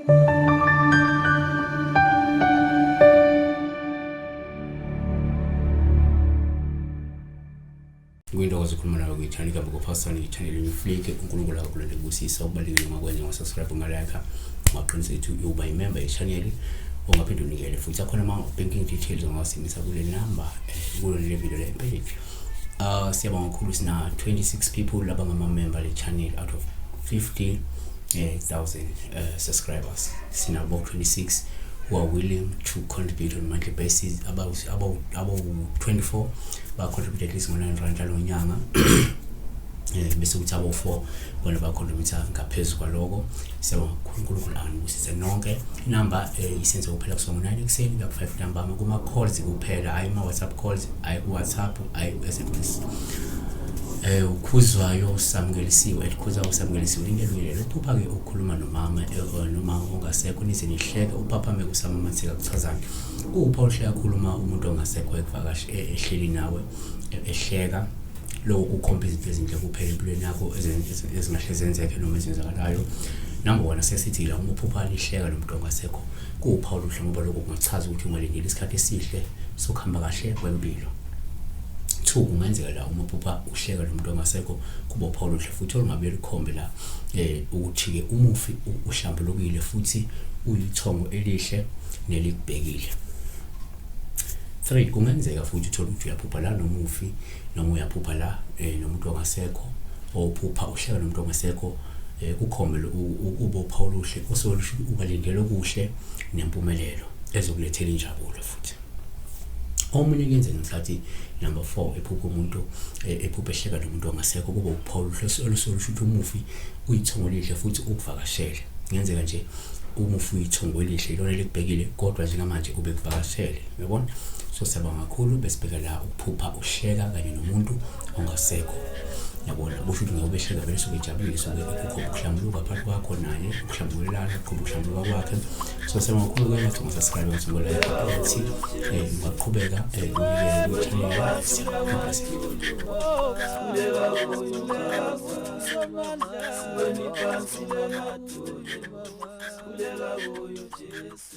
Kuyintokozo ukukhuluma nawe kwi-channel igama kuphasana i-channel imiflike uNkulunkulu akakulonde kubusisa okubalulekile ungakwenza ngo-subscribe ungalike ungaqinisa ukuthi uba i-member ye-channel ungaphinde unikele futhi akhona ama-banking details ongawasimisa kule number eh, kulo le video le empeleni. Siyabonga kakhulu, sina 26 people labangama-member le channel out of 50 thousand subscribers. Sina about 26 who are willing to contribute on monthly basis. About 24 ba-contribute at least ngo-9 rand njalo ngonyanga, bese kuthi abo-4 bona ba-contribute ngaphezu kwaloko. Siyabonga kakhulu, uNkulunkulu anibusise nonke. Inamba isenze kuphela kusuka ngo-9 ekuseni kuya ku-5 ntambama kuma-calls kuphela, hhayi ma-WhatsApp calls, hhayi ku-WhatsApp, hhayi ku-SMS. Ukhuzwayo Samukelisiwe, elikhuzwayo Samukelisiwe, into elungile uphupha-ke ukukhuluma nomama, nomama ongasekho, nize nihleke, uphaphame kusamamatheka, kuchazani? Kuwupha oluhle kakhulu uma umuntu ongasekho ekuvakashi, ehleli nawe, ehleka. Lokho kukhomba izinto ezinhle kuphela empilweni yakho ezingahle zenzeke noma ezenzakalayo. Number one, sesithi la uma uphupha lihleka nomuntu ongasekho, kuwuphawu oluhle ngoba lokho kungachaza ukuthi ungalindela isikhathi esihle sokuhamba kahle kwempilo. Two, kungenzeka la uma uphupha uhleka nomuntu ongasekho, kuba uphawu oluhle futhi olungabuye lukhombe la ukuthi-ke umufi uhlambulukile futhi uyithongo elihle nelikubhekile. Three, kungenzeka futhi uthole ukuthi uyaphupha la nomufi noma uyaphupha la nomuntu ongasekho, ophupha uhleka nomuntu ongasekho, kukhombe ukuba uphawu oluhle osuke ubalindele okuhle nempumelelo ezokulethela injabulo futhi. Omunye kuyenzeka ngesikhathi number 4 ephupha umuntu, ephupha ehleka nomuntu ongasekho, kuba uphawu oluhle olusuke lusho ukuthi umufi uyithongo elihle futhi ukuvakashele. Kungenzeka nje umufi uyithongo elihle ilona elikubhekile, kodwa njengamanje ubekuvakashele, uyabona. So siyabonga kakhulu. Besibheka la ukuphupha uhleka kanye nomuntu ongasekho, yabona, kusho ukuthi ngeke ubehleka vele suke ejabulile, suke kukhomba ukuhlambuluka phakathi kwakho naye, ukuhlambulelana, kukhomba ukuhlambuluka kwakhe. So siyabonga kakhulu ke, ngathi unga-subscribe, ngathi unga-like, ukuthi ungaqhubeka unikele kwi-channel. Siyabonga. Sikhuleka kuyo Jesu.